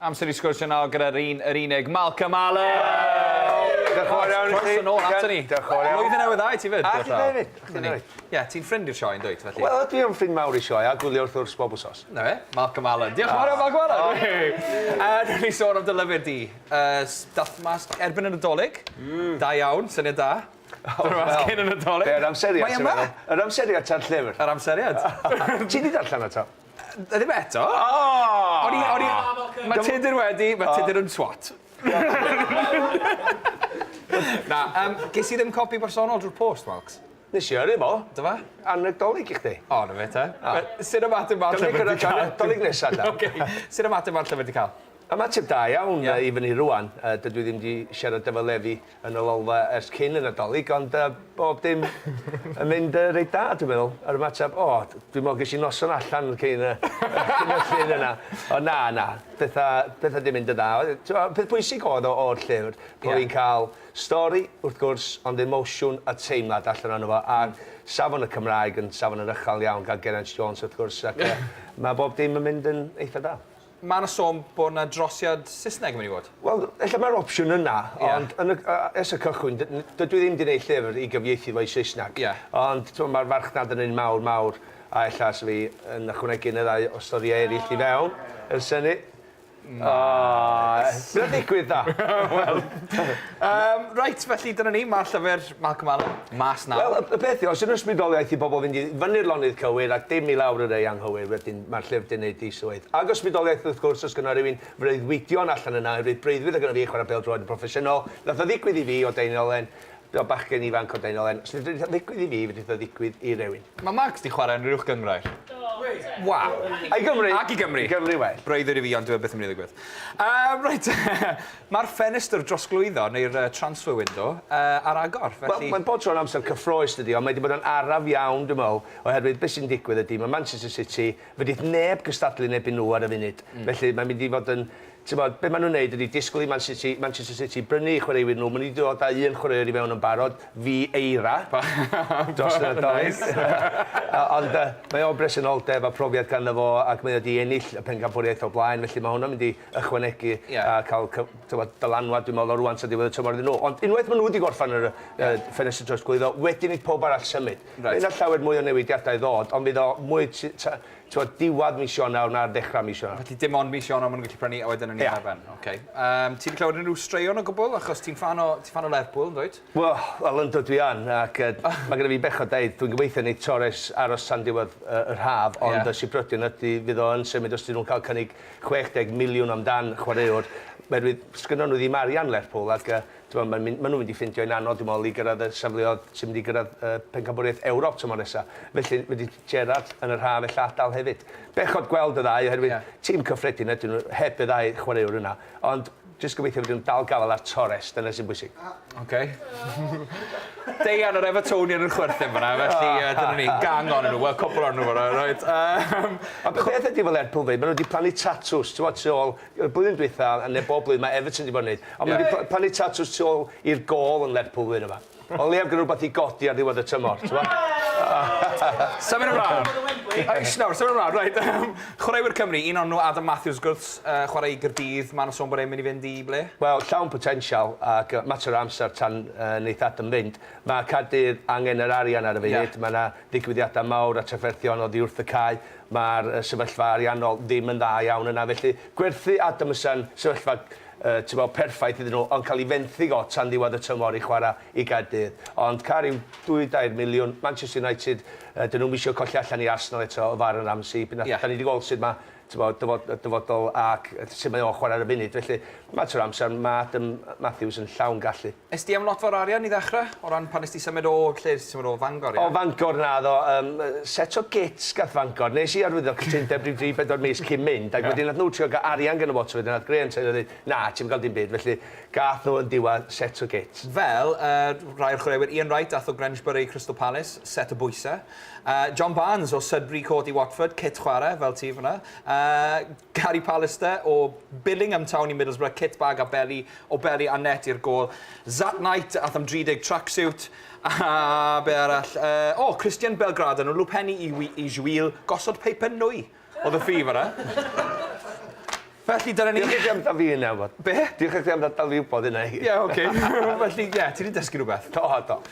Amser i sgwrsio nawr gyda'r un, yr unig, Malcolm Allen! Diolch yn fawr iawn i chi. Croeso nôl ato ni. Diolch yn fawr iawn. Blwyddyn newydd dda i ti 'fyd. A chitha hefyd. A chitha hefyd. Ie, ti'n ffrind i'r sioe yndwyt, felly? Wel, dwi yn ffrind mawr i sioe a gwylio wrth gwrs bob wsos. 'Na fe, Malcolm Allen. Diolch yn fawr iawn, Malcolm Allen! Yy, newn ni sôn am dy lyfr di. Yy, dath mas erbyn y Nadolig. Da iawn, syniad da. Dod mas cyn y Nadolig. Be, yr amseriad? Mae yma! Yr amseriad ta'r llyfr? Yr amseriad. Ti 'di darllen o 'to? Ddim eto. O! O'n i, o'n i... Mae Tudur wedi, mae Tudur yn twat. Na, um, ges i ddim copi bersonol drwy'r post, Malcs. Nes i yrru fo. Do fe? Anrheg Dolig i chdi. O, na fe te. Sut ymateb ma'r llyfr 'di cael? Dolig nesa ta. Ocê. Sut ymateb ma'r llyfr 'di cael? Ymateb da iawn i fyny rŵan. Dydw i ddim 'di siarad efo Lefi yn y lolfa ers cyn y Nadolig, ond bob dim yn mynd reit da, dwi'n meddwl. Yr ymateb, o, dwi'n meddwl ges i noson allan cyn y cyn y llun yna. Ond na, na, petha, petha 'di mynd yn dda. T'mo', peth pwysig oedd o o'r llyfr, bo' fi'n cael stori, wrth gwrs, ond emosiwn a teimlad allan ono fo, a safon y Cymraeg yn safon yn uchel iawn gan Geraint Jones, wrth gwrs, ac yy ma' bob dim yn mynd yn eitha da. Mae 'na sôn bod 'na drosiad Saesneg yn mynd i fod. Wel, ella mae'r opsiwn yna, ond yn y, ers y cychwyn, dydw i ddim 'di neud llyfr i gyfieithu fo i Saesneg. Ie. Ond, t'mo', mae'r farchnad yn un mawr, mawr, a ella 'sa fi yn ychwanegu un neu ddau o storïau eraill i fewn, ers hynny. O! Bydd o'n digwydd ddo. Wel. Yym, reit, felly dyna ni, mae'r llyfr Malcolm Allen mas nawr. Wel, y peth yw, os yw'n ysbrydoliaeth i bobl fynd i fyny'r lonydd cywir a dim i lawr y rei anghywir, wedyn mae'r llyfr 'di neud ei swydd. Ag ysbrydoliaeth, wrth gwrs, os gynna rhywun freuddwydion allan yna, oherwydd breuddwyd oedd gynna fi i chwarae pêl-droed yn proffesiynol, nath o ddigwydd i fi o Deiniolen, fel bachgen ifanc o Deiniolen, os fedrith o ddigwydd i fi, fedrith o ddigwydd i rywun. Mae Mark 'di chwarae yn yr Uwch Gynghrair. Do. Waw. A i Gymru! Ac i Gymru. I Gymru well. Breuddwyd i fi, ond dyw e byth yn mynd i ddigwydd. Yym, reit, mae'r ffenestr drosglwyddo, neu'r transfer window, ar agor, felly... Wel, mae'n bob tro'n amser cyffrous, dydi, ond mae 'di bod yn araf iawn, dwi'n meddwl, oherwydd beth sy'n digwydd ydi, mae Manchester City, fedrith neb gystadlu yn erbyn nhw ar y funud. Felly, mae'n mynd i fod yn... Tibod, be maen nhw'n neud ydi disgwyl i Man City, Manchester City brynu eu chwaraewyr nhw, maen nhw 'di dod â un chwaraewr i fewn yn barod, Vieira, dros y Nadolig. Ond mae o bresenoldeb a profiad ganddo fo ac mae o 'di ennill y pencampwriaeth o'r blaen, felly mae hwnna'n mynd i ychwanegu a cael tibod, dylanwad dwi'n meddwl o rŵan tan diwedd y tymor iddyn nhw. Ond unwaith maen nhw wedi gorffen yr yy ffenestr trosglwyddo, wedyn neith pawb arall symud. Reit. Fydd 'na llawer mwy o newidiadau i ddod, ond fydd o mwy T'mod, diwadd mis Ionawr na'r ddechrau mis Ionawr. Felly dim ond mis Ionawr ma' nhw'n gallu prynu a wedyn yn Ie. ar ben. Ocê. Yym, ti 'di clywed unrhyw straeon o gwbl? Achos ti'n ffan o, ti'n ffan o Lerpwl, yndwyt? Wel, wel yndw dwi yn, ac yy ma' gynna fi bechod deud, dwi'n gobeithio neith Torres aros tan diwedd yy yr haf, ond y sibrydion ydi fydd o yn symud os 'dyn nhw'n cael cynnig 60 miliwn amdan chwaraewr, oherwydd sgynnon nhw ddim arian Lerpwl ac yy T'mo' mae'n mynd... Ma' nhw'n mynd i ffindio hi'n anodd dwi'n meddwl i gyrraedd y safleoedd sy'n mynd i gyrraedd yy Pencampwriaeth Ewrop tymor nesa. Felly fedri Gerrard yn yr haf ella adael hefyd. Bechod gweld y ddau oherwydd... Ie. ...tîm cyffredin ydyn nhw heb y ddau chwaraewr yna. Ond jyst gobeithio fedrwn nhw dal gafael ar Torres, dyna sy'n bwysig. Oce. Deian yr Evertonian yn chwerthin fan'na felly yy dyna ni. Gang ohonyn nhw, wel cwpwl ohonyn nhw fan'na reit. Yym. Ond y peth ydi efo Lerpwl 'fyd, ma' nhw 'di plannu tatws t'mod tu ôl Y blwyddyn dwytha, a neu bob blwyddyn, mae Everton 'di bod yn neud. Ond ma' nhw 'di plannu tatws tu ôl i'r gôl yn Lerpwl flwyddyn yma. O leiaf gyda rhywbeth i godi ar ddiwedd y tymor, t'mo'? Symud ymlaen. Eish nawr, symud ymlaen, reit. Chwaraewyr Cymru, un ohonyn nhw Adam Matthews wrth gwrs, yy chwarae i Gaerdydd, ma' 'na sôn bod e'n mynd i fynd i ble? Wel, llawn potensial ac yy mater o amser tan yy neith Adam fynd. Ma' Caerdydd angen yr arian ar y funud, ma' 'na ddigwyddiadau mawr a trafferthion oddi wrth y cae. Mae'r sefyllfa ariannol ddim yn dda iawn yna, felly gwerthu Adam fysa'n sefyllfa yy ti'n gwbod, perffaith iddyn nhw, ond cael ei fenthyg o tan ddiwedd y tymor i chwarae i Gaerdydd. Ond car yw dwy dair miliwn, Manchester United, yy 'dyn nhw'm isio colli allan i Arsenal eto, o Aaron Ramsey, by' 'na... Ie. 'Dan ni 'di gweld sut ma' t'mod, dyfod- dyfodol ac sut mae o'n chwarae ar y funud, felly mater o amser, ma' Adam Matthews yn llawn gallu. Es di am lot fawr o arian i ddechrau? O ran pan nes di symud o, lle nes di symud o? Fangor, ie? O Fangor, naddo. Yym, set o gits gath Fangor. Nes i arwyddo cytundeb ryw dri, bedwar mis cyn mynd, ac wedyn nath nhw trio gael arian gynno fo, wedyn nath Graham Taylor ddeud, na, ti'm yn cael dim byd, felly gath nhw yn diwedd set o gits. Fel yy rhai o'r chwaraewyr, Ian Wright ath o Grangebury i Crystal Palace, set o bwysau. Yy John Barnes o Sudbury Court i Watford, kit chwarae, fel ti fan'na. Yy Gary Pallister o Billingham Town i Middlesbrough, kit bag a beli o beli a net i'r gôl. Zat Knight ath am 30 tracksuit. A be arall? Yy, o, Christian Belgrado, nhw lwpenni i, i Juil, gosod peipen nwy. Oedd y ffi fan'na. Felly, dyna ni. Diolch i ti am dal fi yna, wbod. Be? Diolch i ti am dal fi wybod hynna. Ie, oce. Felly, ie, ti 'di dysgu rhywbeth. Do, do.